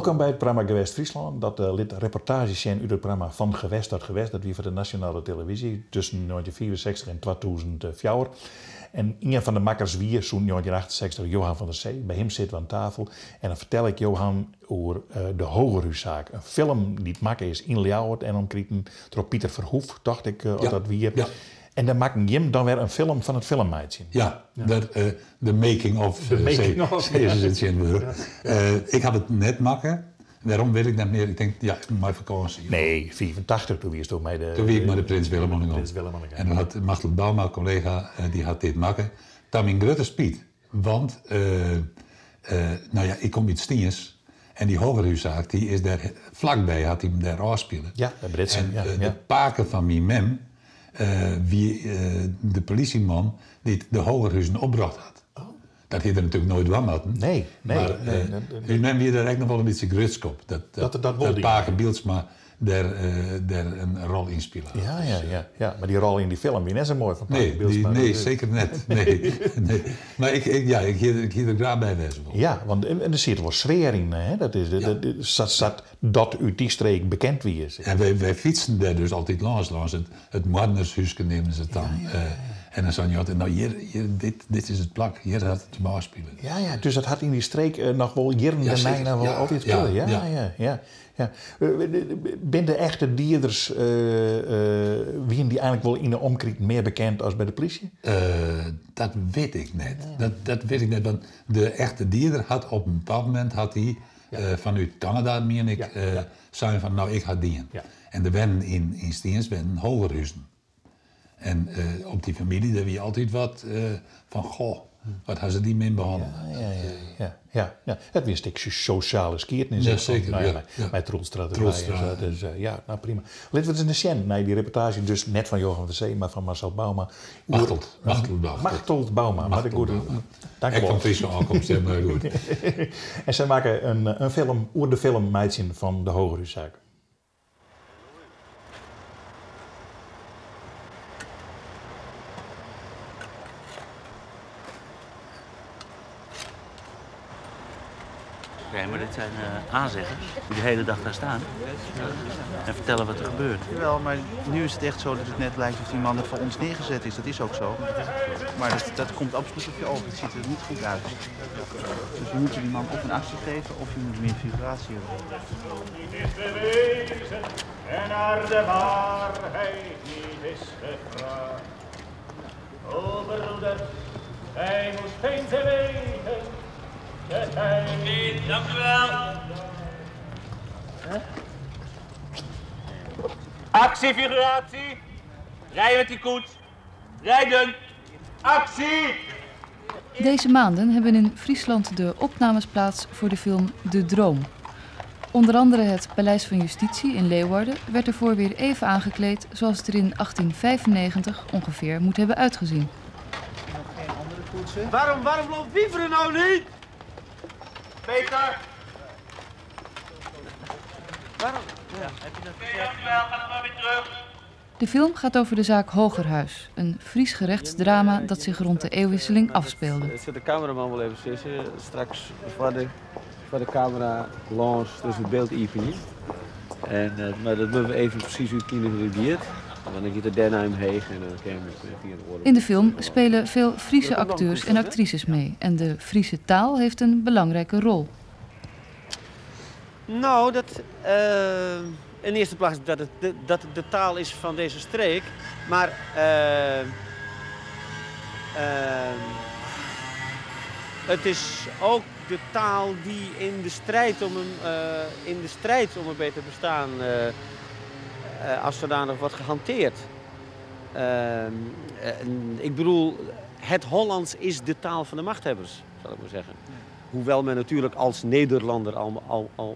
Wolkom by it programma Gewest Fryslân. Dat lit reportaazjes sjen út it programma Van Gewest tot Gewest. Dat wie foar de nasjonale televyzje tusken 1965 en 2004. En ien fan de makkers wie sûnt 1968 Johan van der Zee. By him sitte we oan tafel en dan fertel ik Johan oer De Hogerhússaak, in film dy't makke is yn Ljouwert en omkriten troch Pieter Verhoeff, tocht ik oft dat wie. En dêr makken jim dan wer in film fan it film meitsjen. Ja, de making of, sizze se tsjintwurdich. Ik haw it net makke. Wêrom wit ik net mear. Ik tink, ja, mei fakânsje. Nee, 85, doe wiesto mei de... Doe wie ik mei de Prins Willem oan de gong. En dan hat Machteld Bouma, kollega, dy hat dit makke. Ta myn grutte spyt. Want, no ja, ik kom út Stiens en dy Hogerhússaak dy is dêr flakby, hat him dêr ôfspile. Ja, by Britsum, ja. En de pake fan myn mem wie de polysjeman dy't de Hogerhuzen opbrocht hat. Dat hie er natuerlik noait dwaan moatten. Nee, nee. Mar myn mem wie dêr ek noch wol in bytsje grutsk op. Dat dat wol Dat pake Bylsma dêr in rol yn spile hat. Ja, ja, ja, ja. Mar dy rol yn dy film wie net sa moai fan pake Bylsma. Nee, seker net. Nee, nee. Mar ik, ja, ik hie der graach by wêze wollen. Ja, want en der siet wol sfear yn, hè? Dat is, sa't dat út dy streek bekend wie. En wy fytsten dêr dus altyd lâns, lâns it moardnershúske neamden se it dan. En dan seine je altyd, no hjir, dit is it plak, hjir hat it him ôfspile. Ja, ja, dus dat hat yn dy streek noch wol jierren dêrnei noch wol altyd spile. Ja, ja, ja. Ja. Binne de echte dieders, wienen dy eigenlik wol yn de omkriten mear bekend as by de plysje? Dat wit ik net. Dat wit ik net, want de echte dieder hat op in bepaald momint hat hy fanút Kanada, mien ik, sein fan no ik ha dien. En der wennen yn Stiens wennen Hogerhuzen. En op dy famylje, dêr wie altyd wat fan goh, wat ha se dy min behannele. Ja, ja, ja, ja, ja. It wie in stik sosjale skiednis. Ja, seker, ja, ja. Mei Troelstra derby en sa. Dus ja, no prima. Litte we ris nei sjen, nei dy reportaazje, dus net fan Johan van der Zee, mar fan Marcel Bouma. Machteld, Machteld Bouma. Machteld Bouma, moat ik goed. Dank Ek fan Fryske ôfkomst, ja, mar goed. En sy makke in film oer de film meitsjen fan de Hogerhússaak. Nee, maar dit zijn aanzeggers die de hele dag daar staan en vertellen wat er gebeurt. Jawel, maar nu is het echt zo dat het net lijkt of die man er voor ons neergezet is. Dat is ook zo. Maar dat komt absoluut op je over. Het ziet er niet goed uit. Dus we moeten die man of een actie geven of je moet meer figuratie hebben. Niet is bewezen en naar de waarheid niet is gevraagd. O broeder, gij moest eens weten, de tijd... Oké, dank u wel. Actiefiguratie! Rijden met die koets! Rijden! Actie! Deze maanden hebben in Friesland de opnames plaats voor de film De Droom. Onder andere het Paleis van Justitie in Leeuwarden werd ervoor weer even aangekleed zoals het er in 1895 ongeveer moet hebben uitgezien. Nog geen andere koetsen? Waarom loopt Wieveren nou niet? Peter! Waarom? Ja, heb je dat gezegd? Dankjewel, ga dan maar weer terug. De film gaat over de zaak Hogerhuis, een Fries gerechtsdrama dat zich rond de eeuwwisseling afspeelde. Zet de cameraman wel even zitten, straks voor de camera langs, dus het beeld iepenje. Maar dat moeten we even precies uitkiezen hoe het gaat. Want dan gaat het daarna omheen en dan kan je met via de oren. In de film spelen veel Friese acteurs en actrices mee en de Friese taal heeft een belangrijke rol. Nou, dat in eerste plaats dat het de taal is van deze streek, maar het is ook de taal die in de strijd om een in de strijd om een beter bestaan als zodanig wordt gehanteerd. Het Hollands is de taal van de machthebbers, zal ik maar zeggen. Hoewel men natuurlijk als Nederlander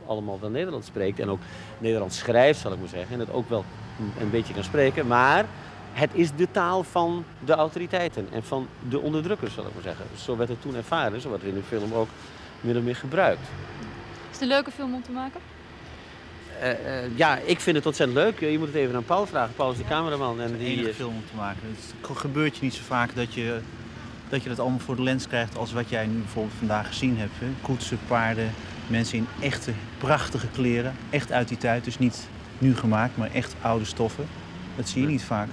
allemaal wel Nederlands spreekt en ook Nederlands schrijft, zal ik maar zeggen, en het ook wel een beetje kan spreken, maar het is de taal van de autoriteiten en van de onderdrukkers, zal ik maar zeggen. Zo werd het toen ervaren, zo werd het in de film ook min of meer gebruikt. Is het een leuke film om te maken? Ja, ik vind het ontzettend leuk. Je moet het even aan Paul vragen. Paul is de cameraman. En Het is de die enige is film om te maken. Het gebeurt je niet zo vaak dat je dat allemaal voor de lens krijgt als wat jij nu bijvoorbeeld vandaag gezien hebt. Hè? Koetsen, paarden, Mensen in echte prachtige kleren, echt uit die tijd. Dus niet nu gemaakt, maar echt oude stoffen. Dat zie je niet vaak.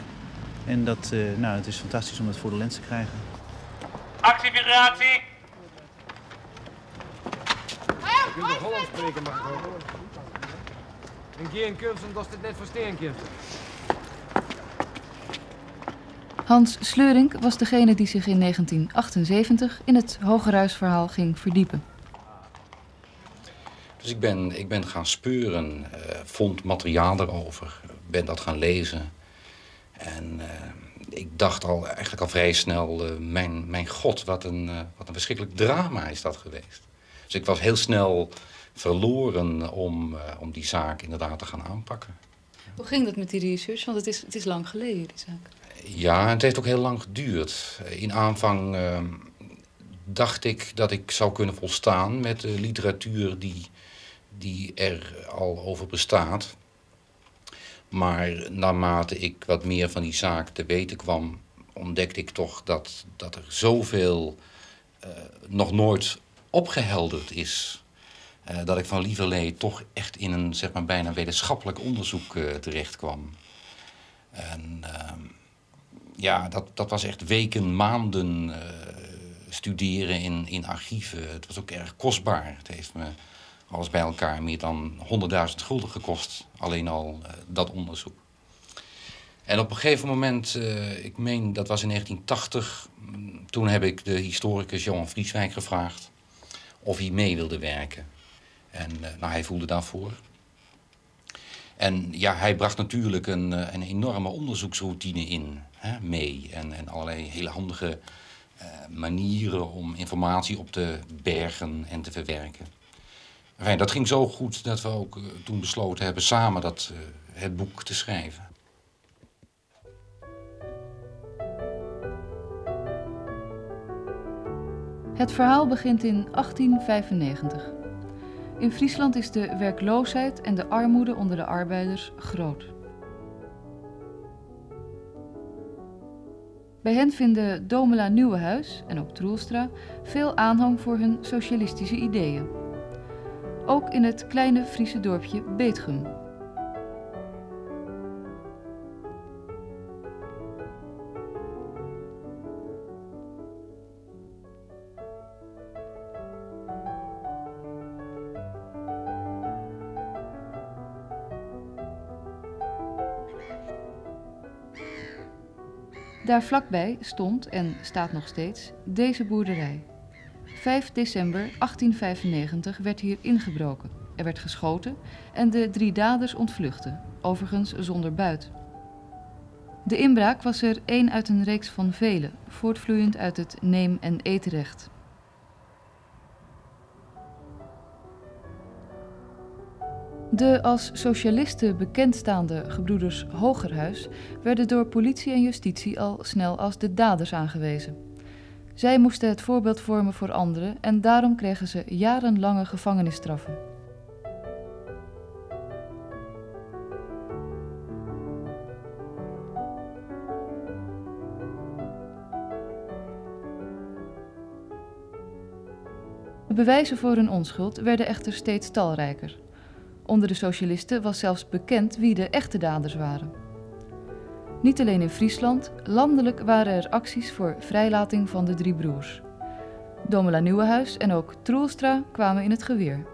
En dat, nou, het is fantastisch om dat voor de lens te krijgen. Actiefiguratie! Je kunt nog Hollands spreken, mag ik horen. En geen kunst omdat dit net verstaan kunt. Hans Sleurink was degene die zich in 1978 in het Hogerhuisverhaal ging verdiepen. Dus ik ben gaan speuren, vond materiaal erover, ben dat gaan lezen. En ik dacht eigenlijk al vrij snel, mijn god, wat een verschrikkelijk drama is dat geweest. Dus ik was heel snel verloren om die zaak inderdaad te gaan aanpakken. Hoe ging dat met die research? Want het is lang geleden, die zaak. Ja, het heeft ook heel lang geduurd. In aanvang dacht ik dat ik zou kunnen volstaan met de literatuur die er al over bestaat. Maar naarmate ik wat meer van die zaak te weten kwam, ontdekte ik toch dat er zoveel nog nooit opgehelderd is. Dat ik van lieverlee toch echt in een, zeg maar, bijna wetenschappelijk onderzoek terecht kwam. En ja, dat was echt weken, maanden studeren in archieven. Het was ook erg kostbaar. Het heeft me alles bij elkaar meer dan 100.000 gulden gekost. Alleen al dat onderzoek. En op een gegeven moment, ik meen dat was in 1980... toen heb ik de historicus Johan Vrieswijk gevraagd of hij mee wilde werken. En nou, hij voelde daarvoor. En ja, hij bracht natuurlijk een enorme onderzoeksroutine in, hè, mee. En allerlei hele handige manieren om informatie op te bergen en te verwerken. Enfin, dat ging zo goed dat we ook toen besloten hebben samen het boek te schrijven. Het verhaal begint in 1895. In Friesland is de werkloosheid en de armoede onder de arbeiders groot. Bij hen vinden Domela Nieuwenhuis en ook Troelstra veel aanhang voor hun socialistische ideeën. Ook in het kleine Friese dorpje Beetgum. Daar vlakbij stond, en staat nog steeds, deze boerderij. 5 december 1895 werd hier ingebroken. Er werd geschoten en de drie daders ontvluchtten, overigens zonder buit. De inbraak was er één uit een reeks van vele, voortvloeiend uit het neem- en eetrecht. De als socialisten bekendstaande gebroeders Hogerhuis werden door politie en justitie al snel als de daders aangewezen. Zij moesten het voorbeeld vormen voor anderen en daarom kregen ze jarenlange gevangenisstraffen. De bewijzen voor hun onschuld werden echter steeds talrijker. Onder de socialisten was zelfs bekend wie de echte daders waren. Niet alleen in Friesland, landelijk waren er acties voor vrijlating van de drie broers. Domela Nieuwenhuis en ook Troelstra kwamen in het geweer.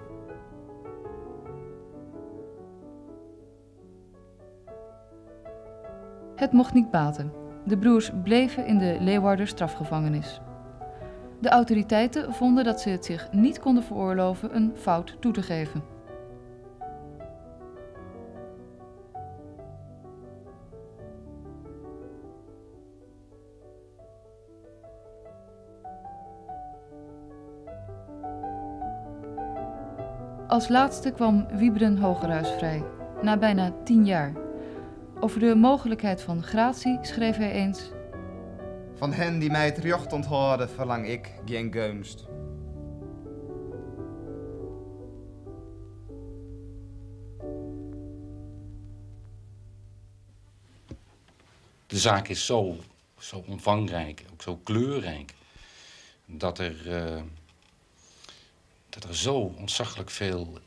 Het mocht niet baten. De broers bleven in de Leeuwarder strafgevangenis. De autoriteiten vonden dat ze het zich niet konden veroorloven een fout toe te geven. Als laatste kwam Wiebren Hogerhuis vrij, na bijna 10 jaar. Over de mogelijkheid van gratie schreef hij eens: Van hen die mij het recht onthouden, verlang ik geen gunst. De zaak is zo omvangrijk, ook zo kleurrijk, dat dat er zo ontzaglijk veel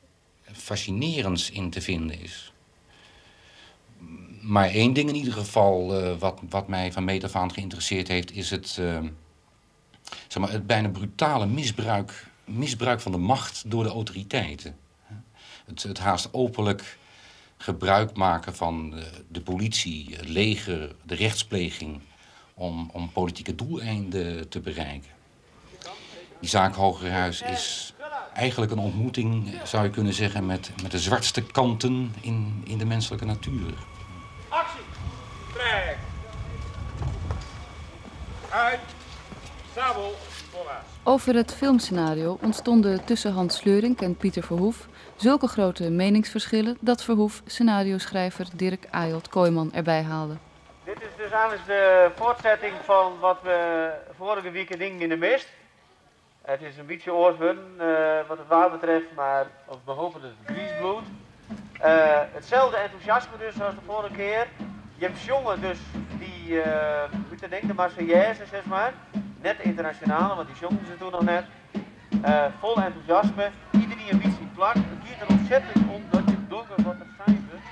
fascinerends in te vinden is. Maar één ding in ieder geval wat, wat mij van meet af aan geïnteresseerd heeft, is het, zeg maar, het bijna brutale misbruik, misbruik van de macht door de autoriteiten. Het, het haast openlijk gebruik maken van de, de politie, het leger, de rechtspleging om, om politieke doeleinden te bereiken. Die zaak Hogerhuis is eigenlijk een ontmoeting, zou je kunnen zeggen, met, met de zwartste kanten in, in de menselijke natuur. Actie! Trek! Uit! Sabel! Voorwaarts! Over het filmscenario ontstonden tussen Hans Sleurink en Pieter Verhoef zulke grote meningsverschillen dat Verhoef scenario-schrijver Dirk Ayolt Kooijman erbij haalde. Dit is dus eigenlijk de voortzetting van wat we vorige week deden in de mist. Het is een beetje oorvun wat het waar betreft, maar of we hopen dat het vries bloedt. Hetzelfde enthousiasme dus als de vorige keer. Je hebt jongen dus die, moeten denken, de Marseillaise zeg maar. Net de internationale, want die zongen ze toen nog net. Vol enthousiasme, iedereen een beetje plak. Het gaat er ontzettend om dat je doet wat er zijn wordt.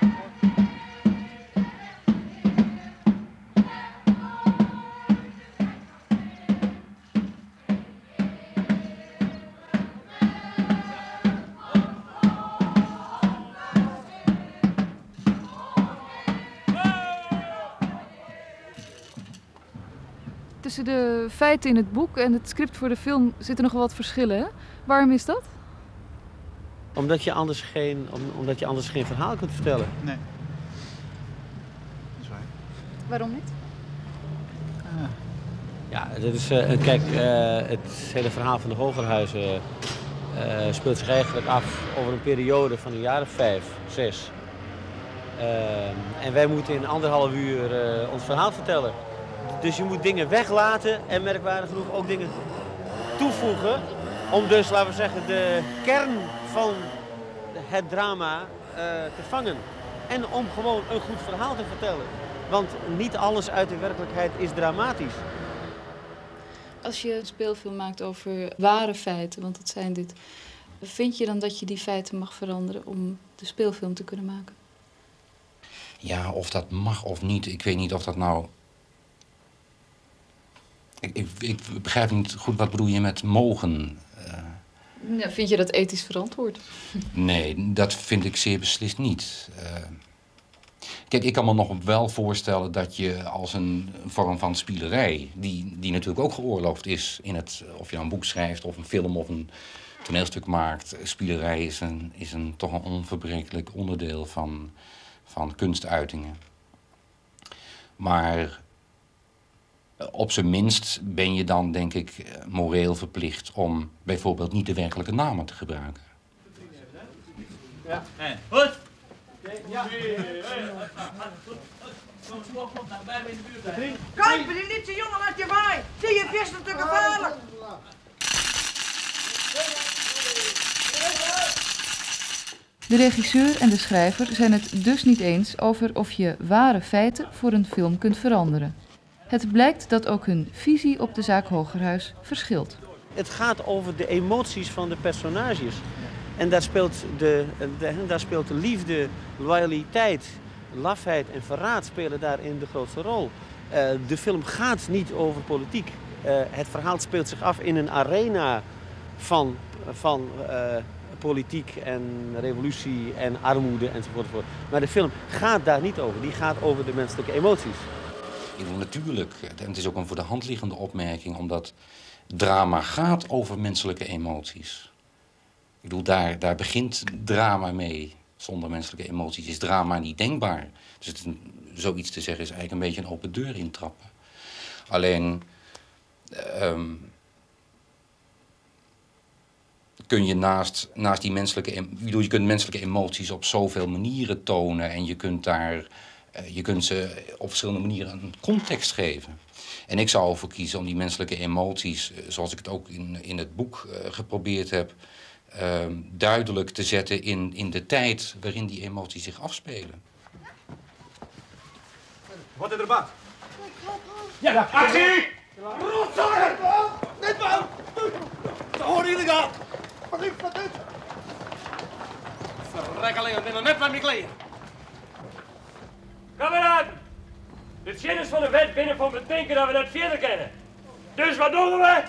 Tussen de feiten in het boek en het script voor de film zitten nogal wat verschillen, hè? Waarom is dat? Omdat je anders geen verhaal kunt vertellen. Nee. Dat is waar. Waarom niet? Ah. Ja, dat is, kijk, het hele verhaal van de Hogerhuizen speelt zich eigenlijk af over een periode van een jaar of 5, 6. En wij moeten in anderhalf uur ons verhaal vertellen. Dus je moet dingen weglaten en merkwaardig genoeg ook dingen toevoegen. Om dus, laten we zeggen, de kern van het drama te vangen. En om gewoon een goed verhaal te vertellen. Want niet alles uit de werkelijkheid is dramatisch. Als je een speelfilm maakt over ware feiten, want dat zijn dit, vind je dan dat je die feiten mag veranderen om de speelfilm te kunnen maken? Ja, of dat mag of niet, ik weet niet of dat nou... Ik begrijp niet goed wat bedoel je met mogen. Ja, vind je dat ethisch verantwoord? Nee, dat vind ik zeer beslist niet. Kijk, ik kan me nog wel voorstellen dat je als een vorm van spielerij, die natuurlijk ook geoorloofd is in het, of je nou een boek schrijft of een film of een toneelstuk maakt, spielerij is toch een onverbrekelijk onderdeel van kunstuitingen. Maar op zijn minst ben je dan, denk ik, moreel verplicht om bijvoorbeeld niet de werkelijke namen te gebruiken. Ja. Goed. Kijk, die lietse jongen laat je waai. Zie je, best te gevaarlijk. De regisseur en de schrijver zijn het dus niet eens over of je ware feiten voor een film kunt veranderen. Het blijkt dat ook hun visie op de zaak Hogerhuis verschilt. Het gaat over de emoties van de personages. En daar speelt de liefde, loyaliteit, lafheid en verraad spelen daarin de grootste rol. De film gaat niet over politiek. Het verhaal speelt zich af in een arena van politiek en revolutie en armoede enzovoort, enzovoort. Maar de film gaat daar niet over. Die gaat over de menselijke emoties. Ik bedoel, natuurlijk, en het is ook een voor de hand liggende opmerking, omdat drama gaat over menselijke emoties. Ik bedoel, daar begint drama mee. Zonder menselijke emoties is drama niet denkbaar. Dus zoiets te zeggen is eigenlijk een beetje een open deur intrappen. Alleen kun je naast die menselijke ik bedoel, je kunt menselijke emoties op zoveel manieren tonen en je kunt daar, je kunt ze op verschillende manieren een context geven. En ik zou ervoor kiezen om die menselijke emoties, zoals ik het ook in het boek geprobeerd heb, duidelijk te zetten in de tijd waarin die emoties zich afspelen. Wat is er bad? Ja, actie! Rotzooi! Net man! Ze horen jullie al! Begrypst wat dit? Ferrek alleen, ik bin noch net mei my klear. Kameraden, de tsjinners fan de wet binne fan betinken dat we net fierder kinne. Dus wat dogge we?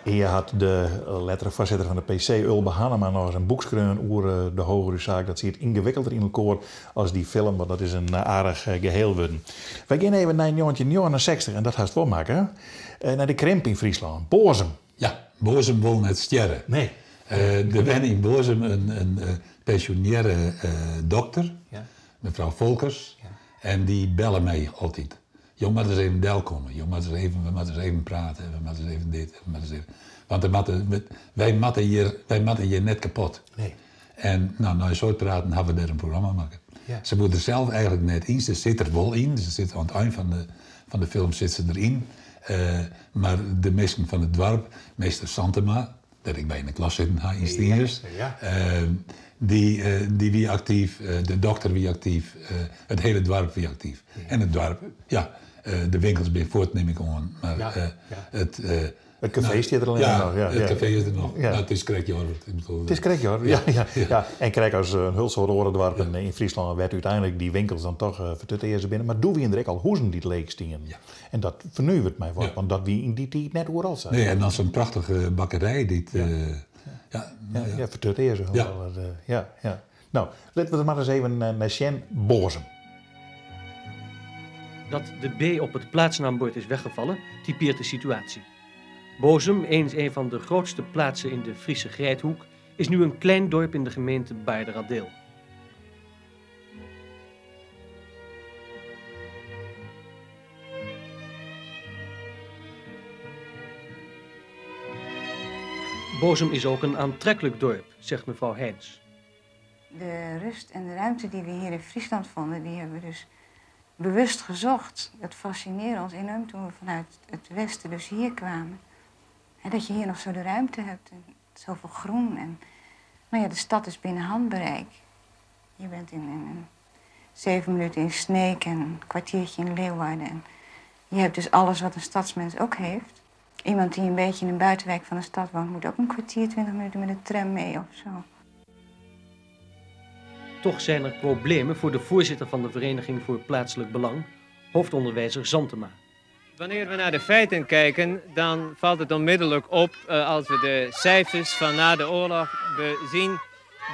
Ea hat de lettere foarsitter fan de PC, Ulbe Hannema, noch ris in boek skreaun oer de Hogerhússaak. Dat siet yngewikkelder yn elkoar as dy film, want dat is in aardich geheel wurden. Wy gean even nei njoggentjin njoggenensechstich, en dat hast wol makke, nei de krimp yn Fryslân. Boazum. Ja, Boazum wol net stjerre. Nee. Der wenne yn Boazum in pensjonearre dokter, mefrou Volkers, en dy belle my altyd. Jo moatte ris even delkomme, jo moatte ris even, we moatte ris even prate, we moatte ris even dit, we moatte ris even. Want der moatte, wy moatte hjir, wy moatte hjir net kapot. Nee. En no, nei in soad praten hawwe we dêr in programma makke. Ja. Se woe der sels eigentlik net yn, se sit der wol yn, se sit oan it ein fan de, fan de film sit se deryn. Mar de minsken fan it doarp, meester Santema, dêr't ik by yn de klas sitten ha yn Stiens, dy, dy wie aktyf, de dokter wie aktyf, it hiele doarp wie aktyf. En it doarp, ja, de winkels binne fuort nim ik oan, mar it... It kafee stiet der allinnich noch. Ja, it kafee is der noch. No, it is krekt Jorwert. It is krekt Jorwert, ja, ja, ja. En krekt as in hiel soad oare doarpen yn Fryslân, wêr't úteinlik dy winkels dan toch fertutearze binne. Mar doe wiene der ek al huzen dy't leech stienen. En dat fernuveret my wat, want dat wie yn dy tiid net oeral sa. Nee, en dan sa'n prachtige bakkerij dy't, ja. Ja, fertutearze. Ja, ja. No, litte we der mar ris even nei sjen. Boazum. Dat de B op het plaatsnaambord is weggevallen, typeert de situatie. Bozum, eens een van de grootste plaatsen in de Friese Greidhoek, is nu een klein dorp in de gemeente Baarderadeel. Bozum is ook een aantrekkelijk dorp, zegt mevrouw Heijns. De rust en de ruimte die we hier in Friesland vonden, die hebben we dus bewust gezocht. Dat fascineerde ons enorm toen we vanuit het westen dus hier kwamen. En dat je hier nog zo de ruimte hebt en zoveel groen. En, nou ja, de stad is binnen handbereik. Je bent in, in, in 7 minuten in Sneek en een kwartiertje in Leeuwarden. En je hebt dus alles wat een stadsmens ook heeft. Iemand die een beetje in een buitenwijk van de stad woont, moet ook een kwartier, 20 minuten met de tram mee of zo. Toch zijn er problemen voor de voorzitter van de Vereniging voor Plaatselijk Belang, hoofdonderwijzer Zantema. Wanneer we naar de feiten kijken, dan valt het onmiddellijk op, als we de cijfers van na de oorlog bezien,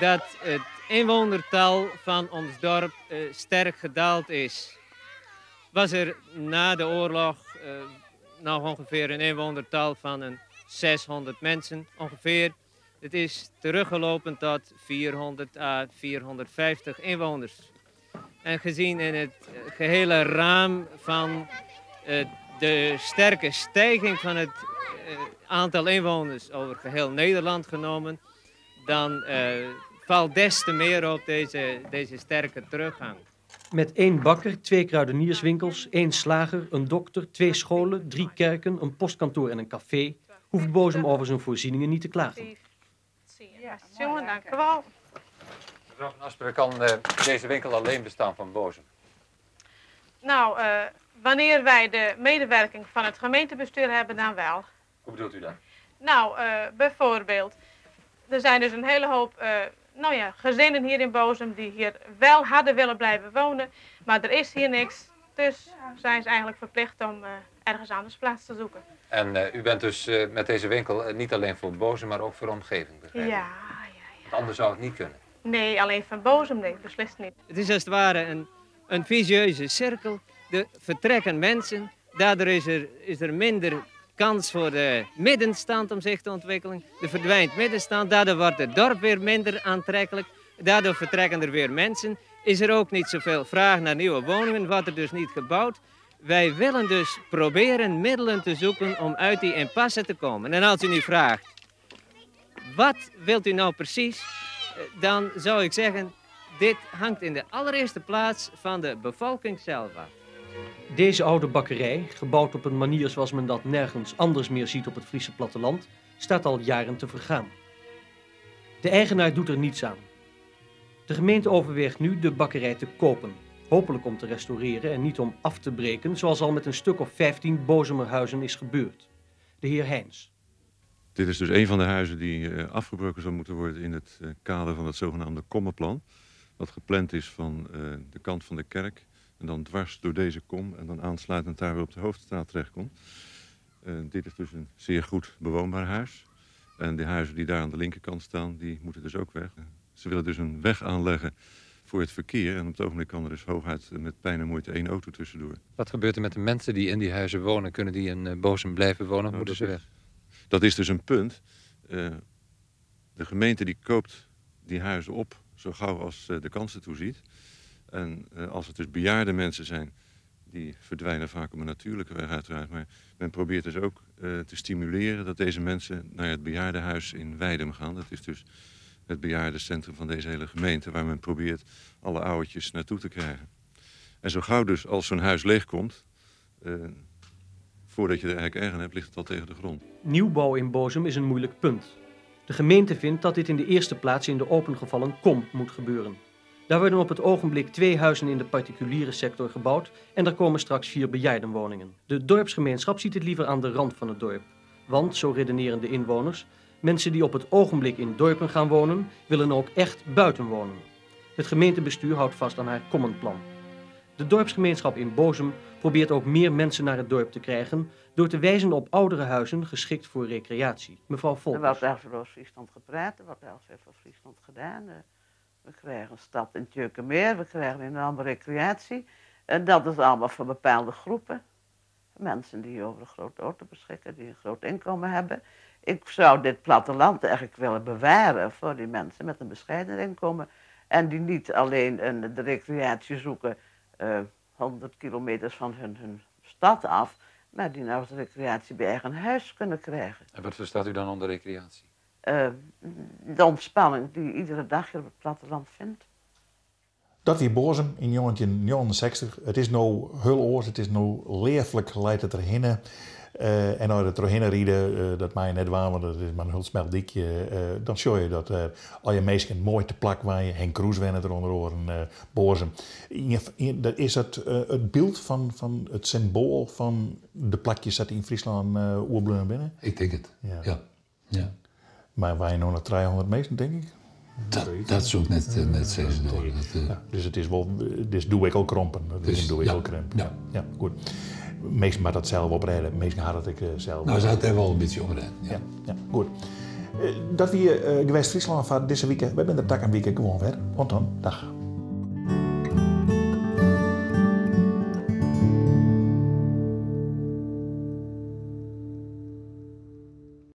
dat het inwonertal van ons dorp sterk gedaald is. Was er na de oorlog nog ongeveer een inwonertal van een 600 mensen ongeveer. Het is teruggelopen tot 400 à 450 inwoners. En gezien in het gehele raam van de sterke stijging van het aantal inwoners over geheel Nederland genomen, dan valt des te meer op deze sterke teruggang. Met 1 bakker, 2 kruidenierswinkels, 1 slager, een dokter, 2 scholen, 3 kerken, een postkantoor en een café, hoeft Bozum over zijn voorzieningen niet te klagen. Ja, jongen, dank u wel. Mevrouw van Asperen, kan deze winkel alleen bestaan van Bozum? Wanneer wij de medewerking van het gemeentebestuur hebben, dan wel. Hoe bedoelt u dat? Bijvoorbeeld, er zijn dus een hele hoop gezinnen hier in Bozum die hier wel hadden willen blijven wonen, maar er is hier niks, dus zijn ze eigenlijk verplicht om ergens anders plaats te zoeken. En u bent dus met deze winkel niet alleen voor Bozum, maar ook voor de omgeving, begrijp ik? Ja, ja, ja. Want anders zou het niet kunnen. Nee, alleen van Bozum, nee, beslist niet. Het is als het ware een vicieuze cirkel. Er vertrekken mensen, daardoor is er minder kans voor de middenstand om zich te ontwikkelen. Er verdwijnt middenstand, daardoor wordt het dorp weer minder aantrekkelijk. Daardoor vertrekken er weer mensen. Is er ook niet zoveel vraag naar nieuwe woningen, wordt er dus niet gebouwd. Wij willen dus proberen middelen te zoeken om uit die impasse te komen. En als u nu vraagt, wat wilt u nou precies? Dan zou ik zeggen, dit hangt in de allereerste plaats van de bevolking zelf af. Deze oude bakkerij, gebouwd op een manier zoals men dat nergens anders meer ziet op het Friese platteland, staat al jaren te vergaan. De eigenaar doet er niets aan. De gemeente overweegt nu de bakkerij te kopen. Hopelijk om te restaureren en niet om af te breken, zoals al met een stuk of 15 Bozemerhuizen is gebeurd. De heer Heijns. Dit is dus een van de huizen die afgebroken zal moeten worden in het kader van het zogenaamde Kommenplan. Wat gepland is van de kant van de kerk en dan dwars door deze kom en dan aansluitend daar weer op de Hoofdstraat terechtkomt. Dit is dus een zeer goed bewoonbaar huis. En de huizen die daar aan de linkerkant staan, die moeten dus ook weg. Ze willen dus een weg aanleggen voor het verkeer. En op het ogenblik kan er dus hooguit met pijn en moeite één auto tussendoor. Wat gebeurt er met de mensen die in die huizen wonen? Kunnen die in Bozum blijven wonen of moeten ze weg? Dat is dus een punt. De gemeente die koopt die huizen op zo gauw als de kans ertoe ziet. En als het dus bejaarde mensen zijn, die verdwijnen vaak op een natuurlijke weg uiteraard. Maar men probeert dus ook te stimuleren dat deze mensen naar het bejaardenhuis in Weidum gaan. Dat is dus het bejaardencentrum van deze hele gemeente, waar men probeert alle oudertjes naartoe te krijgen. En zo gauw dus als zo'n huis leegkomt, voordat je er eigenlijk erg aan hebt, ligt het al tegen de grond. Nieuwbouw in Bozum is een moeilijk punt. De gemeente vindt dat dit in de eerste plaats in de opengevallen kom moet gebeuren. Daar worden op het ogenblik 2 huizen in de particuliere sector gebouwd en daar komen straks 4 bejaardenwoningen. De dorpsgemeenschap ziet het liever aan de rand van het dorp. Want, zo redeneren de inwoners, mensen die op het ogenblik in dorpen gaan wonen, willen ook echt buiten wonen. Het gemeentebestuur houdt vast aan haar kommenplan. De dorpsgemeenschap in Bozum probeert ook meer mensen naar het dorp te krijgen door te wijzen op oudere huizen geschikt voor recreatie. Mevrouw Volkers. Er wordt erg veel over Friesland gepraat, er wordt erg veel voor Friesland gedaan. We krijgen een stad in Tjeukemeer, we krijgen een enorme recreatie. En dat is allemaal voor bepaalde groepen. Mensen die over een grote auto beschikken, die een groot inkomen hebben. Ik zou dit platteland eigenlijk willen bewaren voor die mensen met een bescheiden inkomen. En die niet alleen de recreatie zoeken 100 kilometers van hun stad af, maar die nou de recreatie bij eigen huis kunnen krijgen. En wat verstaat u dan onder recreatie? De ontspanning die iedere dag hier op het platteland vindt. Dat wie Bozum in 1969, het is nou heel oors, het is nou leeflijk, leidt het erheen. En als je er doorheen rijden, dat maak je net waar, want dat is maar een heel smal dikje. Dan zie je dat al je mensen mooi te plak waar je Henk Kroes wennen eronder oren, Bozum. Dat is het beeld van het symbool van de plakjes dat in Friesland oerbleun binnen? Ik denk het, ja. Ja. Ja. Maar wij nog naar 300 mensen, denk ik. Dat zoek net steeds door. Ja, dus het is wel, dus doe ik al krompen. Dus doe ik al krimpen. Ja. Ja, goed. Meestal maar dat zelf oprijden, meestal had ik zelf. Nou, ze had er wel een beetje omrijden. Ja. Ja, ja, goed. Dat we Gewest Friesland van deze week, we zijn de tak en week gewoon weer. Want dan, dag.